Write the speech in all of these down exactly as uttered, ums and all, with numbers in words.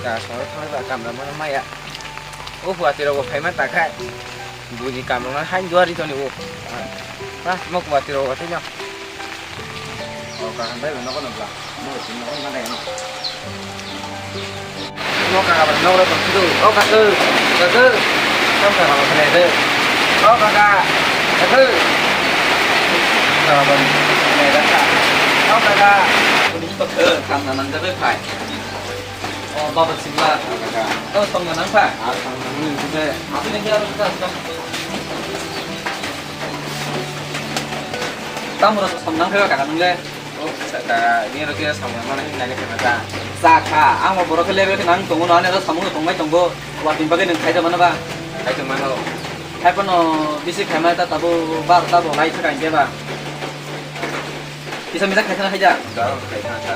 Ka soro thangwi ba kamra mano maya. O huati rogo phaima takhai. Buji kamra mano hain duari toni o. Pas mo huati rogo tino. O ka hambai ba nogo no bla. Mo tin nogo ma dai no. Mo ka ba nogo to tu. O ka tu. Ka tu. Kam ka ba khle de. O ka ka. Ka tu. Ka ba ne da ka. O ka ka. Ni pa ka kam na nang da bai phai. O baba sibla. Tamo song na nang pha? Ah, song na nang pha. Asli ni kya ro ta. Tamo ro song nang pha ka nang le. O sa ka ni ro kya song na nang nang pha ka. Sa kha, ang bo borok level ke nang tongo no, ane ro samung tong mai tongo. Wa tin bagwi nang khai da mano ba? Khai da mano. Khai pano bisi khai ma ta tabo bar tabo lai thai ke ba. Kisa misa khaisana khaija. Dao khaisana kha.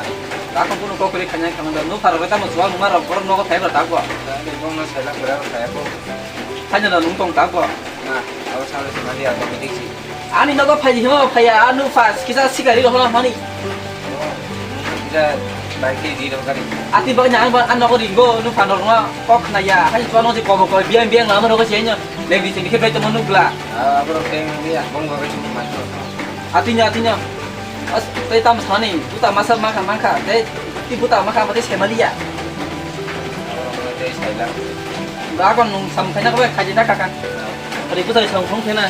Ako kuno kokri khanya khama da. Nu pharo kata mo sual muma rok borok nogo phai bra takbo. Dao ni bong no saila pura khaya ko. Khanya da nung tong takbo. Na, abo sale se mali automatic si. Ani nogo phai hima phaya anu fas kisa sikari ro hono mani. Kisa bike di ro kari. Ati bak nyang ba an nogo ringo nu phano ro kok na ya. Hai sual no je kobo ko biang biang lama nogo se nya. Leng di sini ke bai to manu gla. Ah, abo rok teng dia bong ba bai to manu. Atinya, atinya. As, tei tam sani, buta masa maka maka, tei ti buta maka maka semaliya. Ba kon nung sam khaina ko khaji na kaka. Ari buta sam khong khena.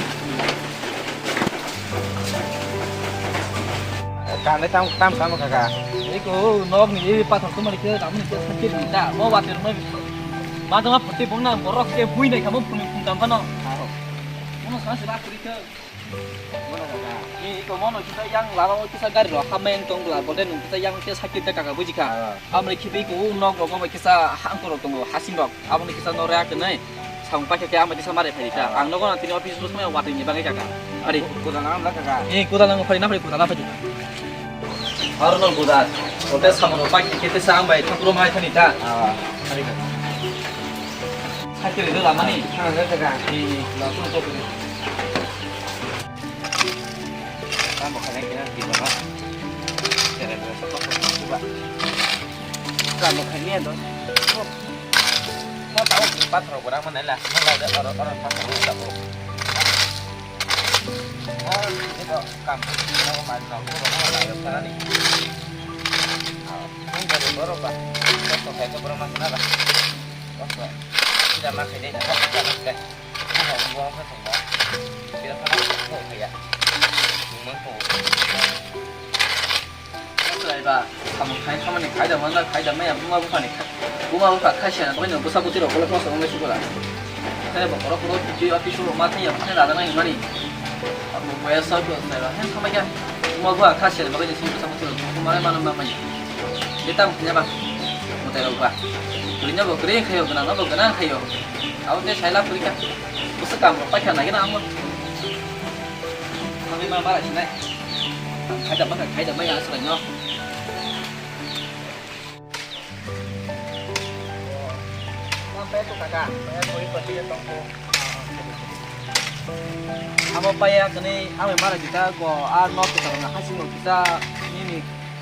Kane tam tam kam kaka. Iko nok ni e pathor to mari khe tam ni khe sakit ni ta. Mo water mo. Ma to ma phote bong na borok ke bui nai kamo phung phung tam phano. Mono sa se ba kri khe. Mono kaka. Ni iko mono kisa yang laro kisa gari ro hameng tong la bode nung kisa yang kisa sakit ta kaka buji kha. Ah. Amre khibi ko nok rogo bai kisa hang korok tongo hasing rok. Aboni kisa no rea kenai. Samung paikha khe amai kisa mare phai kha. Ah. Ang nogo na tini office bus mai watwi ni bagwi kaka. Ari. Kudal nang la kaka. Eh, kudal nang phai na phai kudal na phai. Aro no kudal. Ote samung paikha khe kisa ang bai thakro mai thani ta. Ah. Ari kaka. Sakiri do lamani. Ah, kaka. Eh, la tu to. Tamo khaina khe di baba. Tere tere sa to ko ba. Tamo khaini ando. Mo tao pathor gora mana la. Mo la de oro oro pathor gora ko. Ah, ito kam ko ma na ko ma na yo kana ni. Ah, mo ga de boro ba. Ko to khai ko boro ma na ba. Ko to. Ida ma khai de. Ko to ma khai. Samung khai, khamani khai da manna, khai da maya, buma bupha ni khai, buma bupha khai se, bagwi no bwsa bwtwi rok bolai kosto wngwi sukula. Khai bo khoro khoro twi office o ma thai ya, phane rada nai mani. Abo boya sa ko sai ba, hen khamai kha, buma bupha khai se, bagwi ni sung bwsa bwtwi rok, buma mano ma mani. Beta mo khanya ba, mutai rok ba. Kuri no bo kuri khayo, gana no bo gana khayo. Abo te saila puri kha. Busu kam rok paikha nai gana amo. Kami ma bara sinai. Khaida maka khaida maya aswrai no. Amo paya kani amo mara kita go a nok kita na hasing nok kita nini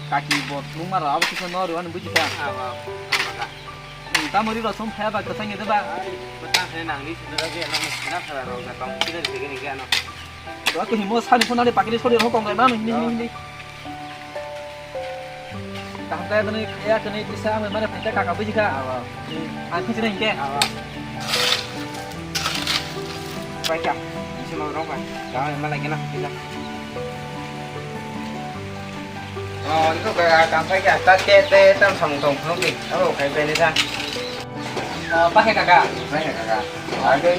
kaki bot nung mara abo kita no riwan buji ta. Tamo ri rosong phaya ba kwchang ya ba. Kwchang hai nang ni sini lagi nang na phara rok na tong kiri kiri kiri ano. Wa ko himo sani phone ale pakiri sori rok kong ma no hindi hindi hindi. Taham kaya tani kaya tani kisa ame mare phaita kaka buji ka. Awa. Ang kisi na hingke. Awa. Pai ka. Isi mau rok pai. Kau emang lagi na kisa. Oh, itu kayak kampai ya, tak te te tam samung tong phunuk ni. Oh, kayak beli sa. Ah, pakai kakak. Pakai kakak. Ada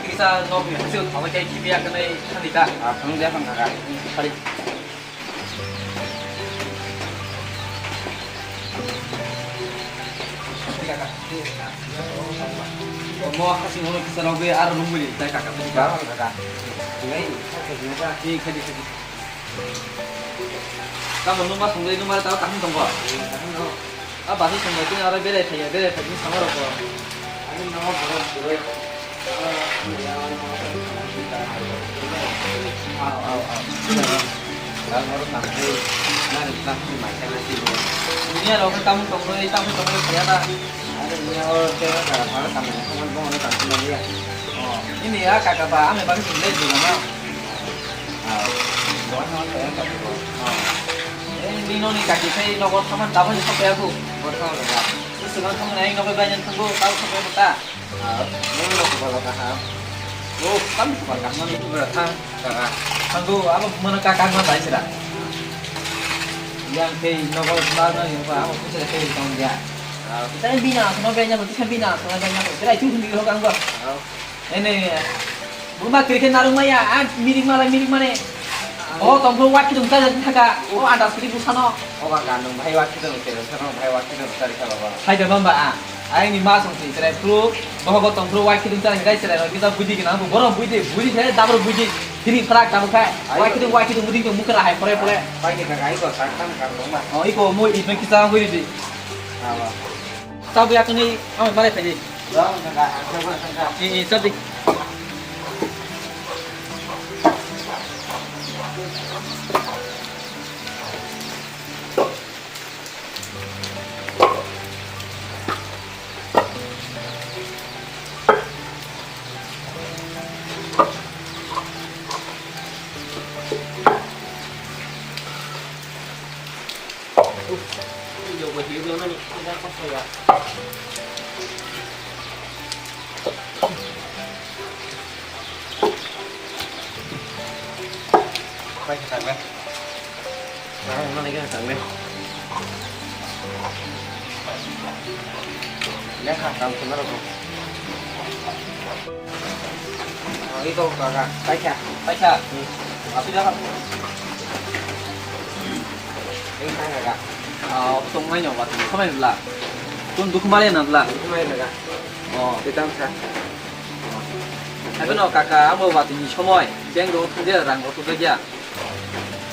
kisa nok ni hasil apa kayak kibi akan naik kan kita. Ah, phunuk dia kan kakak. Hari. Omo hasing ono kisa rogwi aro rungmani tai kaka tini ka. Kaka. Ngai, kaka tini ka. Ni khadi khadi. Tamo numa songwi numa tao kaham tongbo. Kaham no. A basi songwi tini aro berai thaiya, berai thaini sama rokbo. Ani nama borok borok. Dunia rok tamung tongwi, tamung tongwi khaya ta. Ini o te ka para kami ni kamu mau ni kamu mau ya. Oh, ini ya kaka ba, ame bagi sini lagi mana? Ah, bukan sama saya kaki ko. Oh. Eh, ini noni kaki saya nogo sama tahu ni sampai aku. Bukan sama ya. Terus dengan kamu naik nogo banyak tunggu tahu sampai apa? Ah, ini nogo kalau kaham. Oh, kamu bukan kaham itu berapa? Kaka. Tunggu, apa mana kaka mana baik sudah? Yang kayak nogo mana yang apa? Apa pun saya kayak tahu dia. Ah, kita ini bina, semua banyak, kita bina, semua banyak. Kita itu sendiri orang gua. Ah. Ene, buma kiri khe narwk maya, a mirik malai mirik mane. O tongphuru wak khitung chajak thaka, o andas kiri busano. O ba ganung bhai wak khitung chajak thaka, bhai wak khitung chajak thaka ba. Hai da bamba a, aini ma song sing chrai phuru, bohogo tongphuru wak khitung chajak thaka chrai no kita budi gina bo, borom budi, budi khe dabor budi, tini phrak dabor khai. Wak khitung wak khitung budi khitung mukhe lahai pore pore. Pai ni kakai ko sak tam kar longma. O iko mo itno kisa hoi di. Aba. Tabuk yakni, ang mare phai di. Dong, tangka, ang tangka, tangka. Ni, ni, sab di. Pai khe tang le. Tang nang le khe tang le. Lekha tang khe ma rok. Iko kaka, paikha. Paikha. Hmm. Api dah. Ini tang kaka. Ah, tong mai nyok, tong mai bla. Tun dukhu male na bla. Dukhu male kaka. Oh. Kita sa. Tapi no kaka, amo watini somoi, bank rok thangde rang rok thangde ya.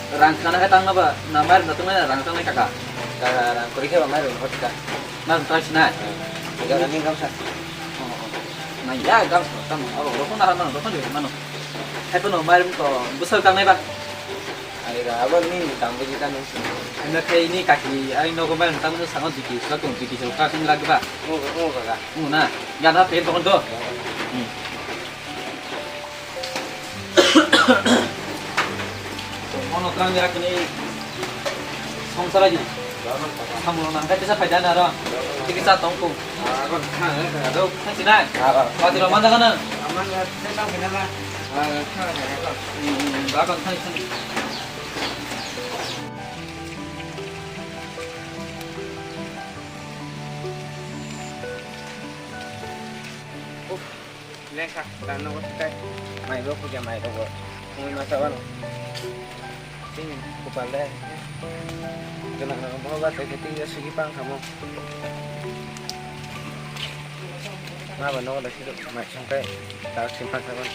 Rang khana hai tangna ba, na mai rwna tongmani rang tangnai kaka. Kaka rang kwrwi khe ba mai rwna hoti ka. Mai rwna tongsi nai. Jaga ni gamsa. Oh, oh. Na ya gamsa tamo abo rokho na mano rokho ni mano. Hai pono mai rwna to bwsal tangnai ba. Ari ga abo ni tang buji ta nung. Ano khai ni kaki ai nogo mai rwna tangmani sango diki sa tong diki sa ka tong lagi ba. Oh, oh kaka. Oh na. Ya na pe tong do. Hmm. Mono twrang ya kini song salai di. Samung nang kai tesa paida na ro. Tiki sa tong ku. Agon thang ka do. Thang sinai. Agon. Pati ro manja kana. Aman ya tesa kana la. Agon thang ka do. Hmm, agon thang thang. Lengkha, dan nogo sikai. Mai bo puja mai bo. Mui masa wano. Sini kupal deh. Kena nogo mo ba teke tinggal sugi pang kamu. Ma ba nogo da sido mai sangkai. Tak simpan saban.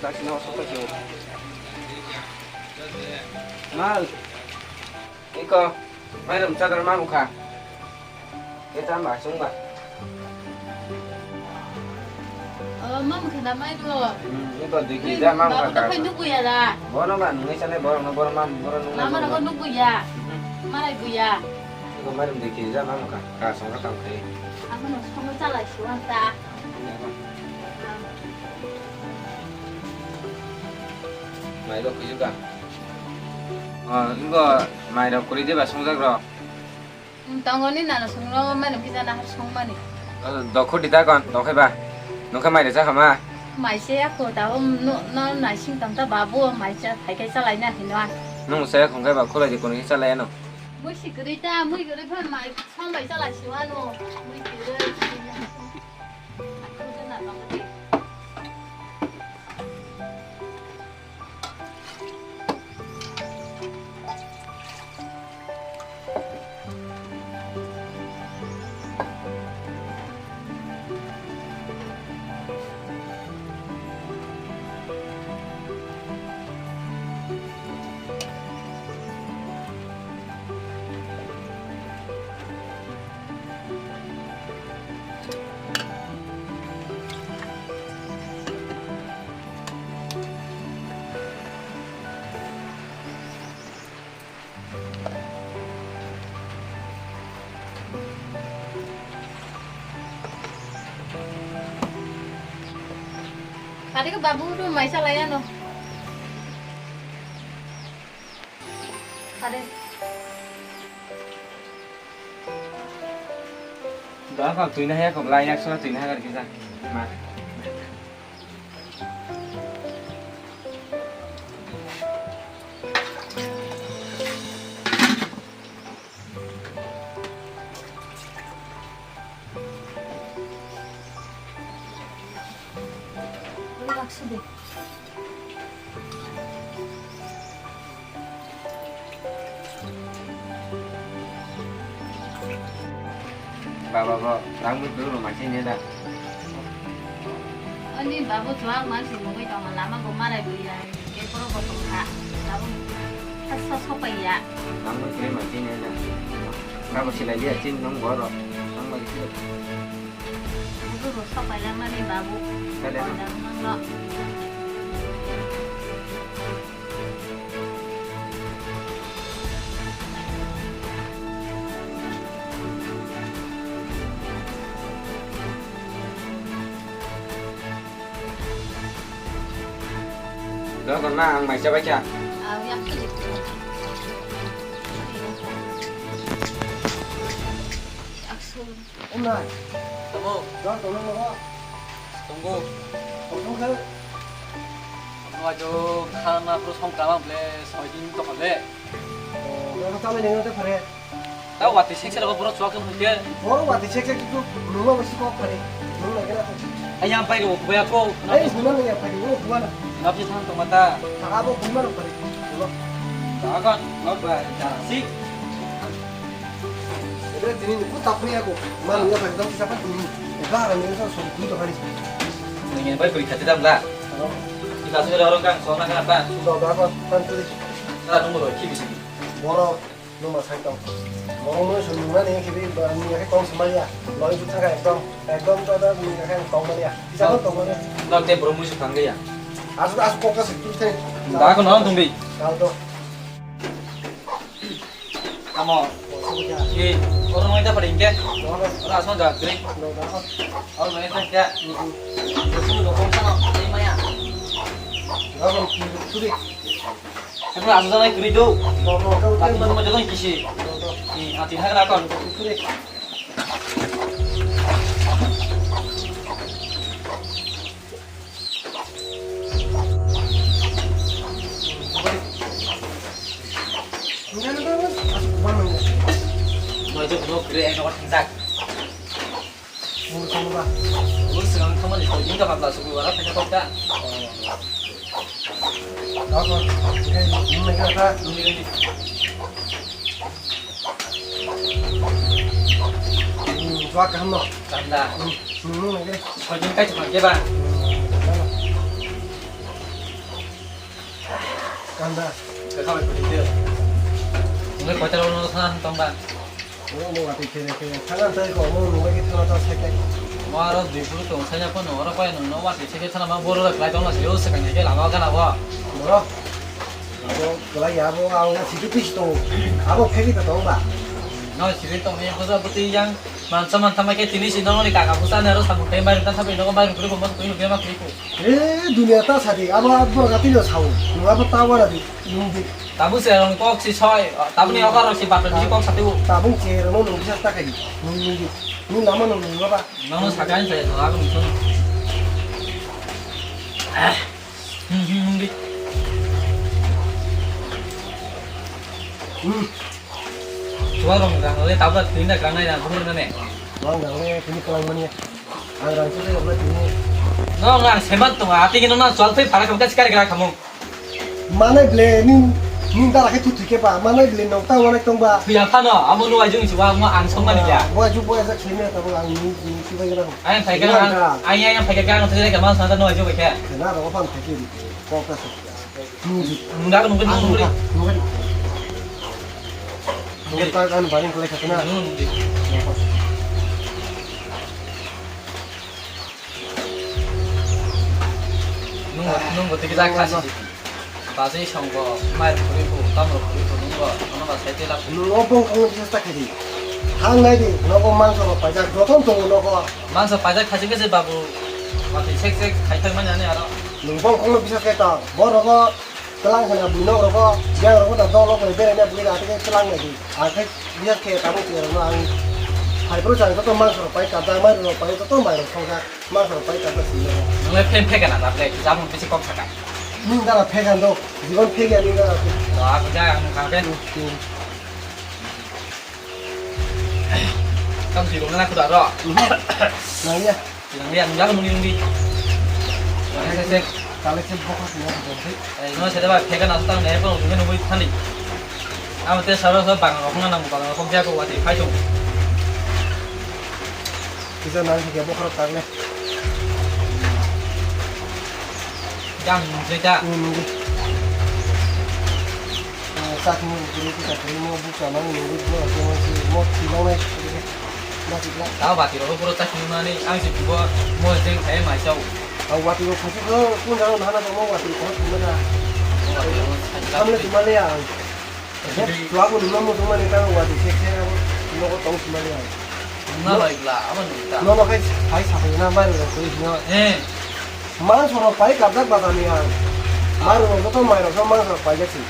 Tak sini nogo sangkai. Mal. Iko, mairum chadar ma mukha. Eta ma chungba. Oh, ma mukha da mairum. Hmm, iko dikhi da ma mukha. Babo to khai nukuya da. Bono ba nungai chale borok no borok ma borok nungai. Mama no nukuya. Marai buya. Iko mairum dikhi da ma mukha. Ka songa kam khai. Amo no songa chala siwan ta. Mai rok kujuka. Oh, ingo mai rok kuri diba songjak rok. Tongo ni nana songno mai rok kisa nahar songmani. Dokho dita kon, dokhai ba. Nokhe mai rok chakha ma. Mai se ako ta um no no naising tang ta babu mai cha phai kai chalai na hino. Nung se khong kai ba khulai di kono chalai no. Mui si guri ta, mui guri phan mai song bai chalai siwano. Mui guri. Ate ko babu tu maisa laya no. Ate. Doa kok tui na haya kok lai yak so tui na haya kisa. Ma. Relax de. Baba bo rang bui bui ruma sini da. Ani babu chuak man si mugui tong lama go marai bui ya. Ke poro bo tong kha. Babu khasa sopai ya. Rang bui bui ma sini da. Rang bui silai ya chin nong boro. Rang bui silai. Bubu bo sopai ya mani babu. Kada. Kada nang lo. Dogon na ang maisa baikha. Ah, yang tu di. Aksu. Wngnai. Tamo. Jor tongna nogo. Tongo. Tongthok khe. Ano ajo khana pro song kama ble soi din to kale. O, ano tamo nengno te phare. Ta wati sek sek ko pro chok kan hoye. Boro wati sek sek tu nungma besi kok phare. Nung lagi na. Ayam pai ro, kuya ko. Ei, guna lagi apa di? Oh, guna. Napi thang to mata. Thang abo guna ro phare. Guna. Dagon, ngok ba, ja, sik. Ebe tini ni ku tapri aku. Manu ya bai dam siapa tini. Eba ara ni sa so tu to hari. Ni bai beri kati dam la. Kita sudah orang kan, soalnya kan apa? Sudah berapa? Kan tu. Kita tunggu loh, kibi sini. Boro, no ma sai tong. Boro no so nungna ni kibi ba ni ya kong semaya. Loi tu thang ekdom, ekdom to da ni ya kong maya. Bisa tong maya. Nok te boro mui su thang ya. Asu asu kok ka se tu te. Da ko no tong bi. Kal to. Amo. Ni, orang mai ta pada ingke. Orang asal dah kering. Orang mai ta kya. Sini lo kong sana, ini maya. Orang tu tu deh. Aku asal sana kering tu. Tapi tu macam tu kisi. Ni, hati hati lah kon. Tu deh. Moi to no kre eno thang jak. Mur thang ba. Mur sing ang thang mani to jing ka pabla suku wala thang kok da. Dako, ini mai kata. Ini ini. Hmm, jua kaham no. Kanda. Hmm, hmm, hmm, lagi. Sojin kai cuma ke ba. Hmm, kanda. Kanda. Kau kau pergi dia. Mulai kota lawan orang sana tong ba. Oh, mau mati kere kere. Tangan tadi kau mau mulai kita nonton sakit. Waro dui puluh tong saya pun orang kau yang nonton mati sakit sana mau boros lagi tong masih usah kan ya lama kan apa. Bro. Abo kwlai ya, abo ang sidi pis tongo. Abo phegwi ta tongo ba? No, sidi tongwi bosa bwtwi yang mansa mantama khe tini si nongni kaka bwsa nero samung tei mairum ta sabai nogo mairum kwrwi bo mot kwrwi rwgwi ma kwrwi ko. Eh, dunia ta sadi, abo abo gati no sao. Nung abo ta wara di, nung di. Tabuk se rong kok si soi, tabuk ni okar rok si bapre bisi kok sati o. Tabuk se rong nung bisa ta kai. Nung nung di. Nung lama nung nung ba. Nung sakai se rong nung. Hmm, hmm, hmm, di. Hmm. Chuwa rong gang le tabla tin da gang nai na bumur na ne. Rong gang le tini kalang mani. Ang rang chu le obla tini. No, no, ang semat to, ati kino na chwal phai phara kam ka sikar gra khamu. Mane ble ning, ning dara khe thu thu khe ba, mane ble nong ta wane tong ba. Thuya phano, amo no ajung chuwa mo ang song mani ya. Bo aju bo ajak sini ta bo ang ni ni si bai gra. Ang phai ka ang, ang yang phai ka ang thai ka ma sa ta no aju bai khe. Na ro phan thai ki. Kok ta. Nungkha, nungkha, nungkha. Nungkha, nungkha. Nungkha, kan baring kalai khatna. Nungkha, nungkha. Nungkha, nungkha, tiki jak khasi. Basi songko, mai rukuri ko, tam rukuri ko, nungkha, ano ba sai tela. Nungkha, bong kong bisa tak kiri. Hang nai di, nungkha mangso ba pajak, joton tongo nungkha. Mangso pajak khasi kese babu, mati sek sek, khai khai mani ani aro. Nwng bongkhokno bisas khe tong. Borokno twlang khna bwino rokno, yang rokno da dolo khe beraina bwino atike twlang nai di. Akhe bisas khe tabuk twi rokno ang hai phuru chang joto mangsa rok pai kabda, mairum rok pai joto mairok thongjak, mangsa rok pai kabda sini. Nwng le phen phega na da ble, jamung bisi kok saka. Nwng dara phega do, jibon phega nwng dara. Wa ko ja ang ka ben. Kam si rong na kuda ro. Nang ya. Yang yang yang muni muni. Kale se bokha sini ko se. Eh, no se da ba phega na tang ne ko ngi ngi thani. Am te saro so bang rok na nang bang rok ja ko wati phai chung. Kisa nang se bokha tang ne. Yang je ta. Ngi ngi. Sakni bwrwi kwchak kwrwi mo bukcha mani nungwi borok tongma si mo thwi nang nai. Tao bati rok puro chakni mani ang si bubo mo jeng khai mai chao. Ang wati rok khasuk kho kun jang nana tongma wati rok khasuk mani. Samle thwi mani ang. Chwabo nungma mo tongmani tang wati sek sek ang nogo tong thwi mani ang. Nungna loi bla abo nungta. Nono khai khai sapai na mari rok koi hino. Eh. Mangso rok pai kabjak bazar ni ang. Mari rok joto mai rok so mangso rok pai jak si.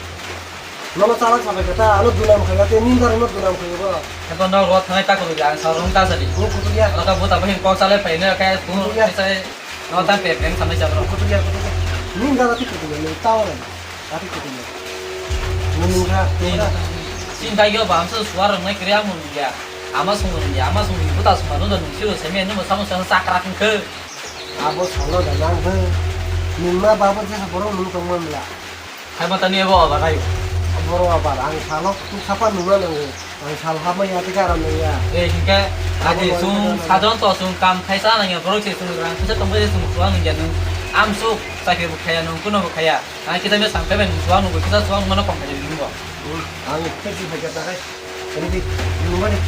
Nono chalak sapai kata, ano dunam khai kate, nindar no dunam khai bo. Eko no ro thangai ta kudu ang sa rong ta sadi. Ko kudu ya. Laka buta bahin kok salai phai ne kai bu Kudu ya. Sai no ta pe peng samai jabro. Kudu ya, kudu ya. Nindar ati kudu ya, ni tao na. Ati kudu ya. Nindar. Sin kai yo bam sa suar ngai kriya mun ya. Ama sung ya, ama sung buta sung no no siro seme no samo sa sakra khun khe. Abo salo da nang khe. Nima babo je borok nung tong man la. Hai mata ni abo aba kai. Borok aba ang salo tu sapa nungna nango. Ang sal hama ya ti karam nang ya. Eh, hingke abo aji lori sung mata sajon to sung kam khaisa nang ya borok se sung rang kisa tong bai sung suang nang ya nung. Am suk sakri bu khaya nung kuno bu khaya. Ang kisa me sang kai bai nung suang nung kisa suang mano kong khaya nung bo. Hmm, ang kisi phai kata kai. Ini di nung mani.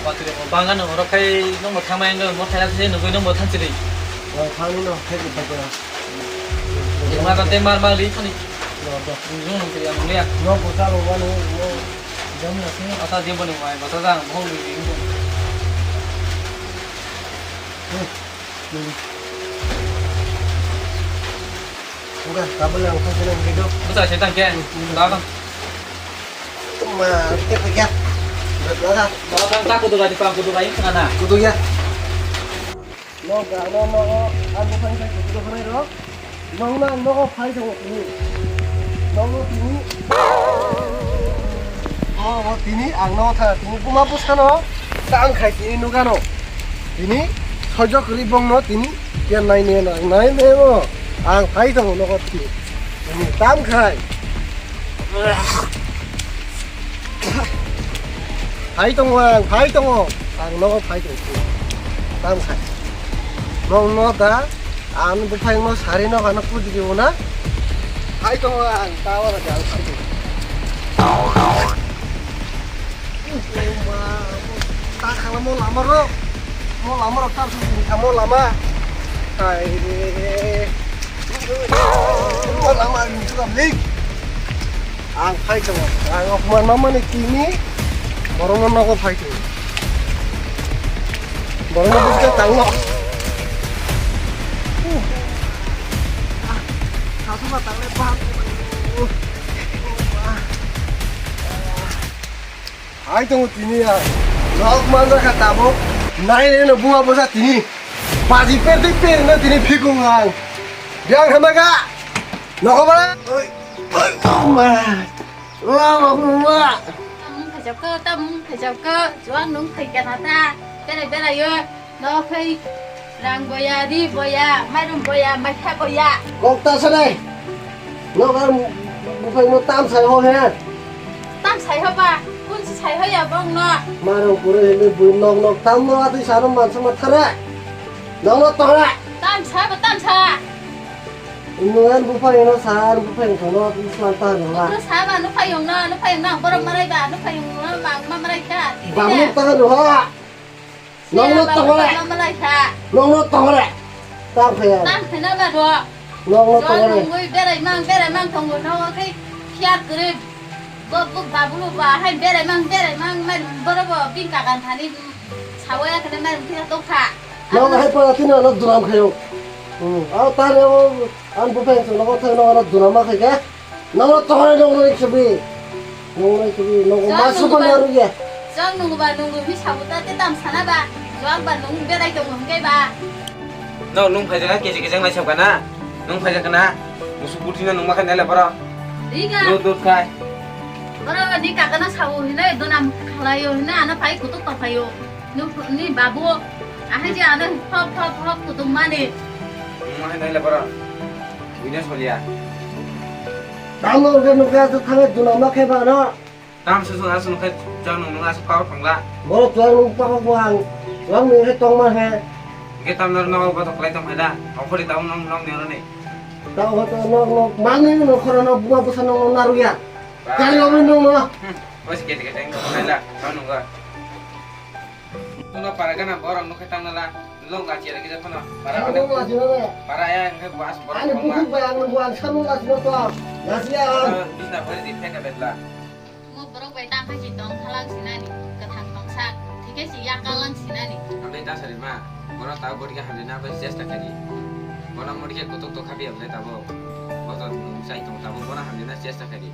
Watui rok bo bangano oro khai nokbo thangmai wngkha, mo thaiya se nugui nokbo thanchiri. O thangni no khai bai khe. Jema ta te mar mar li thani. No do. Nung nung ya nung ya. Nokbo chalo wano no. Jam na se. Ata jebo ni mai bata jang bhong ni. Hmm. Enggak, kabel yang pas ini begitu. Bisa saya tangke. Enggak kan? Ma, kita kerja. Enggak, enggak. Kalau kan tak kudu gadi pang kudu kain sana. Kudu ya. No ga no no, ando kan saya kudu kan ro. Nong na nogo phai tongo tini. Nogo tini. Nogo tini ang nogo tha tini buma bwsano tam khai tini nugano. Tini sojo kwrwi bongno tini ya nai ne nai nai ne mo. Ang phai tongo nogo tini. Tini tam khai. Phai tongo ang, phai tongo. Ang nogo phai tongo. Tam khai. Nong no da, ang buphai no sari no hano puji di una. Phai tongo ang, tawa da ang phai tongo. Ta khala mo lama ro. Mo lama ro tar su ni mo lama. Hai re. Mo lama ni tu kam lik. Ang phai tongo. Ang okman mamani tini borokno nogo phai tongo. Borokno bujikhe tangno. Sasu ba tangle ba. Hai tongo tini ang. Nok manjakha tabuk. Nai nai no bunga bosa tini. Baji per di per no tini phikung ang. Biang hamaga. Nogo ba. Oi. Oi, ma. Wa, wa, wa, wa. Tamung khaijak ko, tamung khaijak ko. Juang nung khai kana ta. Berai berai yo. No khai rang boya, ri boya, mairum boya, maitha boya. Kok ta sanai. No ga buphai no tam sai ho he. Tam sai ho ba. Kun si sai ho ya bong no. Marung pura hini bui nok nok tam no atui sano mansa ma thara. Nok nok thara. Tam sa ba tam sa. Nuan buphai no sa buphai no no slan ta no la. No sa ba no phayung no, no phayung no borok marai ba, no phayung no ma ma marai ka. Bang no ta no ha. Nong no tongole. Nong no tongole. Tam khaya. Tam khana ba do. Nong no tongole. Nong goi berai mang, berai mang tongo no khai khiar kre. Bo, bo, babulo ba, hai berai mang, berai mang, mai boro bo, bini kakan thani, sawi akhane mai mungkhe tokha. Nang hai pora tini ano dunam khayo. Hmm, au tani o, ang buphang sung nogo thang nogo dunam ma khaika. Nang o tohai nogo nai khibi. Nogo nai khibi, nogo Jang ma supa nungba, naru ya. Jang nungba, nunggu mi sabuta te tam sana ba. Jang ba nung berai tong hingkai ba. No, nung phaijak khe kejek kejek nai sab kana? Nung phaijak kana? Musu puthi no nung ma khe nai le boro. Riga. Dut, dut khai. Boro ni kakana sawo hinai, dunam khalayo hinai, ano pai kutuk tokhayo. Nung ni babu, ahai je ano hop, hop, hop kutuk mani. Nung ma khe nai le boro. Bini solia. Tamo nungkha nungkha aswk thangwi dunam ma khe ba no. Tamo se sung aswk nungkha jang nung nung aswk power phangla. Boro twang nung pakok bo ang. Twang nung khe tongma khe. Hingke tamno nogo botok khlai tong khaida. Okhori tamo nong nong ni oroni. Tamo to nok nok manwi no khoro no buma bwsa nong nong naruya. Ba. Kari obo nong no. Hmm. Bos kete kete nong khaila. Tamo nungkha. Tungno para gana borok nukhe tangnala, nokla chera kisa phano para. Ano nokla chera le. Para ya hingke buas borok. Ani bongma. Bukhuk bai ang nokla ang sa nokla chera to. Nasiya. Bisna bari di pheka betla. Mo borok bai tang khai si tong thalang sinani, kathang tong sak, thike si yakalang sinani. Ambe ta sari ma, borok ta bodi ke hamle na bai chesta kari. Bona modi ke kutuk to khabi amle tabo. Boto sai tong tabo bona hamle na chesta kari.